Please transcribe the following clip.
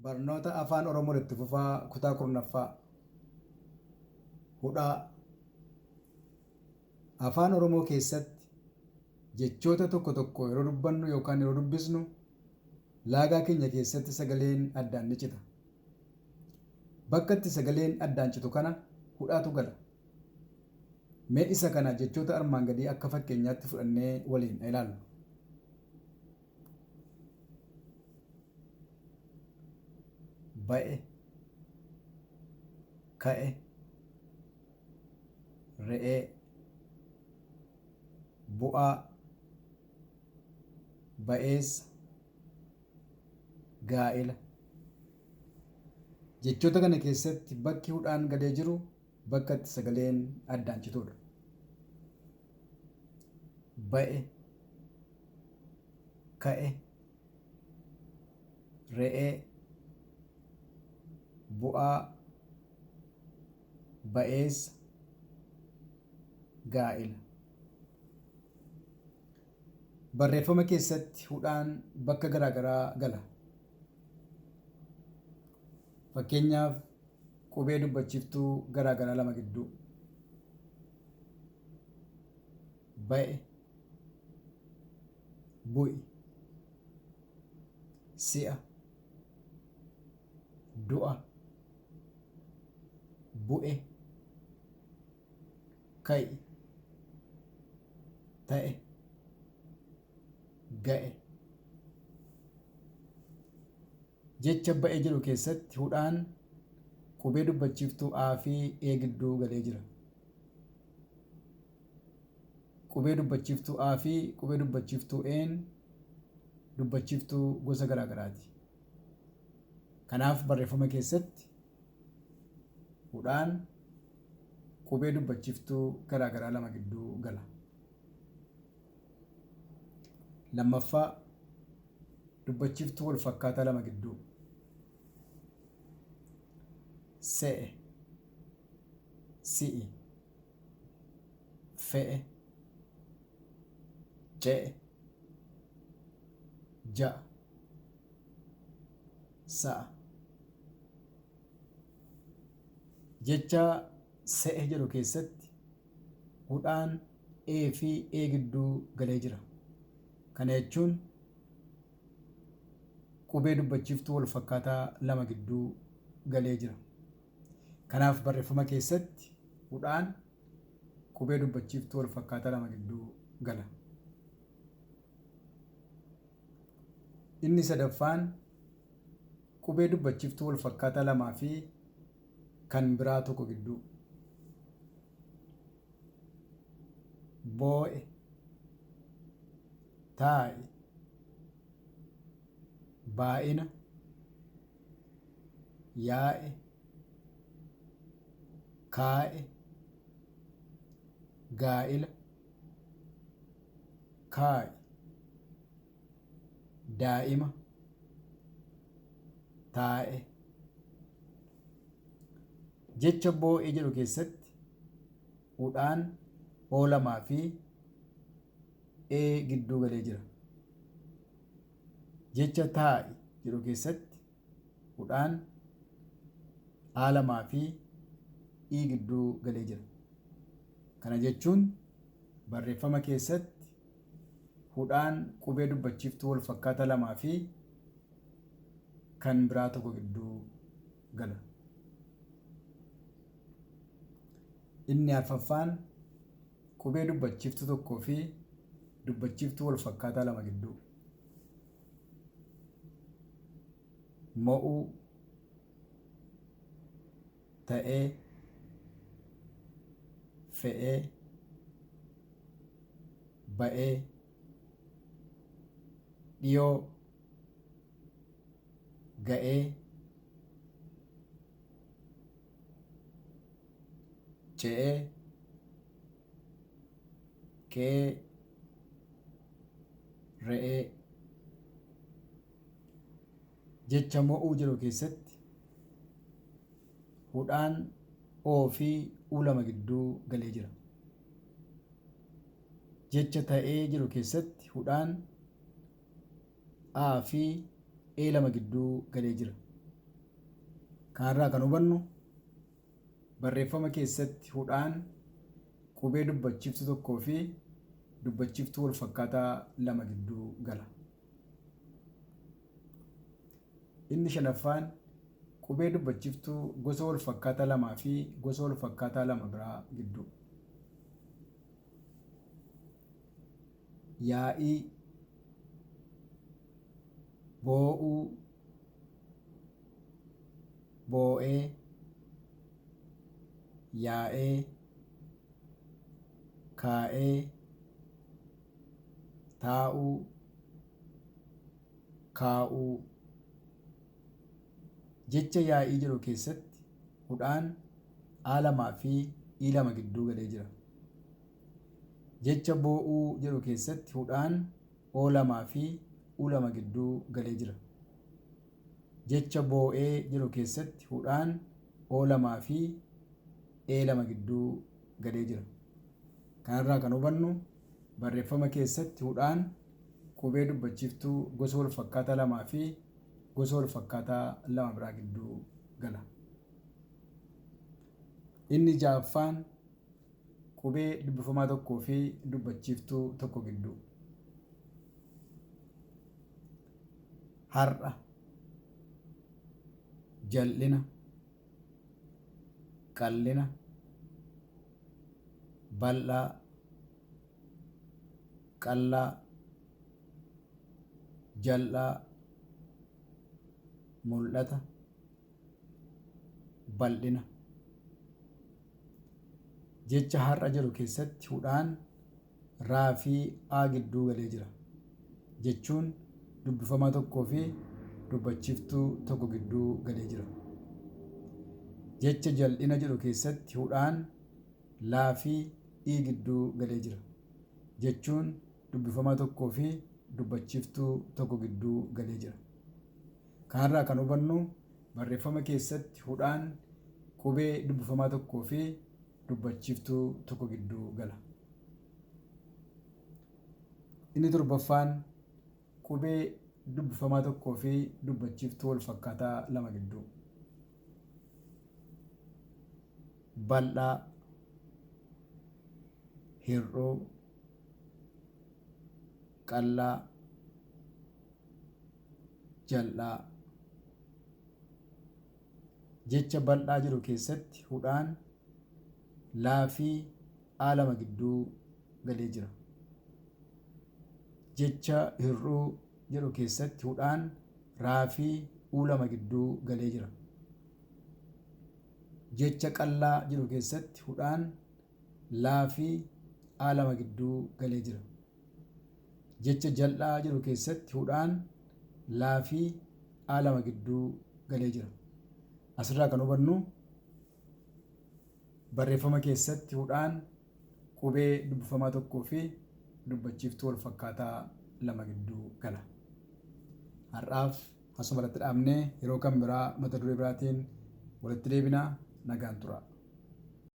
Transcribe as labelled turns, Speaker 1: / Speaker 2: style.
Speaker 1: Barnoota Afaan Oromoon itti fufaa kutaa 10ffaa. Hudhaa. Afaan Oromoo keessatti jechoota tokko tokko yeroo dubbannu yookaan yeroo dubbisnu laagaa keenya keessatti sagaleen addaan ni cita. Bakka itti sagaleen addaan citu kana hudhaatu gala. Mee isa kana jechoota armaan gadii akka fakkeenyaatti fudhannee waliin haa ilaallu. Ba'e, ka'e, re'ee, bu'aa, ba'eessa, gaa'ela. Jechoota kana keessatti bakki hudhaan galee jiru bakka itti sagaleen addaan cituudha. Ba'e, ka'e, re'ee, bu'aa, ba'eessa, gaa'ela. Barreeffama keessatti hudhaan bakka garaagaraa gala. Fakkeenyaaf qubee dubbachiiftuu garaagaraa lama gidduu. Ba'e, bu'i, si'a, du'a, bu'e, ka'i, ta'e, ga'e. Jecha ba'e jedhu keessatti hudhaan qubee dubbachiiftuu A fi E gidduu galee jira. Qubee dubbachiiftuu A fi qubee dubbachiiftuu E'n dubbachiiftuu gosa garaa garaati. Kanaaf barreeffama keessatti hudhaan qubee dubbachiiftuu garaa garaa lama gidduu gala. Lammaffaa, dubbachiiftuu walfakkaataa lama gidduu. Se'e, si'i, fe'e, ce'e, ja'a, sa'a. Jecha se'e jedhu keessatti hudhaan E fi E gidduu galee jira. Kana jechuun qubee dubbachiiftuu walfakkaataa lama gidduu galee jira. Kanaaf barreeffama keessatti hudhaan qubee dubbachiiftuu walfakkaataa lama gidduu gala. Inni sadaffaan qubee dubbachiftuu walfakkaataa lamaa fi kan biraa tokko gidduu. Boo'e, taa'i, baay'ina, yaa'e, kaa'e, gaa'ila, kaa'i. Daa'ima, taa'e. Jecha boo'e jedhu keessatti udhaan o lamaa fi e gidduu galee jira. Jecha taa'i jedhu keessatti udhaan a lamaa fi i gidduu galee jira. Kana jechuun barreeffama keessatti hudhaan qubee dubbachiiftuu walfakkaataa lamaa fi kan biraa tokko gidduu gala. Inni arfaffaan qubee dubbachiiftuu tokkoo fi dubbachiiftuu walfakkaataa lama gidduu. Mo'uu, ta'ee, fe'ee, ba'ee, dhiyoo, ga'ee, ce'ee, qe'ee, re'ee. Jecha mo'uu jedhu keessatti hudhaan o fi u lama gidduu galee jira. Jecha ta'ee jedhu keessatti hudhaan a fi e lama gidduu galee jira. Kanarraa kan hubannu barreeffama keessatti hudhaan qubee dubbachiiftuu tokkoo fi dubbachiiftuu walfakkaataa lama gidduu gala. Inni shanaffaan qubee dubbachiiftuu gosa walfakkaataa lamaa fi gosa walfakkaataa lama biraa gidduu. Yaa'ii, boo'uu, boo'ee, yaa'ee, kaa'ee, taa'uu, kaa'uu. Jecha yaa'ii jedhu keessatti hudhaan A lamaa fi I lama gidduu galee jira. Jecha boo'uu jedhu keessatti hudhaan O lamaa fi U lama gidduu galee jira. Jecha boo'ee jedhu keessatti hudhaan O lamaa fi E lama gidduu galee jira. Kanarraa kan hubannu barreeffama keessatti hudhaan qubee dubbachiiftuu gosa walfakkaataa lamaa fi gosa walfakkaataa lama biraa gidduu gala. Inni ja'affaan qubee dubbifamaa tokkoo fi dubbachiiftuu tokko gidduu. Har'a, jal'ina, qal'ina, bal'aa, qallaa, jal'aa, mul'ata, bal'ina. Jecha har'a jedhu keessatti hudhaan raa fi a gidduu galee jira. Jechuun dubbifamaa tokkoo fi dubbachiiftuu tokko gidduu galee jira. Jecha jal'ina jedhu keessatti hudhaan laa fi ii gidduu galee jira. Jechuun dubbifamaa tokkoo fi dubbachiiftuu tokko gidduu galee jira. Kanarraa kan hubannu barreeffama keessatti hudhaan qubee dubbifamaa tokkoo fi dubbachiiftuu tokko gidduu gala. Inni torbaffaan qubee dubbifamaa tokkoo fi dubbachiiftuu walfakkaataa lama gidduu. Bal'aa, hir'uu, qallaa, jal'aa. Jecha bal'aa jedhu keessatti hudhaan laa fi a lama gidduu galee jira. Jecha hir'uu jedhu keessatti hudhaan raa fi uu lama gidduu galee jira. Jecha qallaa jedhu keessatti hudhaan laa fi a lama gidduu galee jira. Jecha jal'aa jedhu keessatti hudhaan laa fi a lama gidduu galee jira. Asirraa kan hubannu barreeffama keessatti hudhaan qubee dubbifamaa tokkoo fi dubbachiiftuu walfakkaataa lama gidduu gala. Har'aaf asuma irratti dhaabnee yeroo kan biraa mata duree biraatiin walitti deebina, nagaan turaa.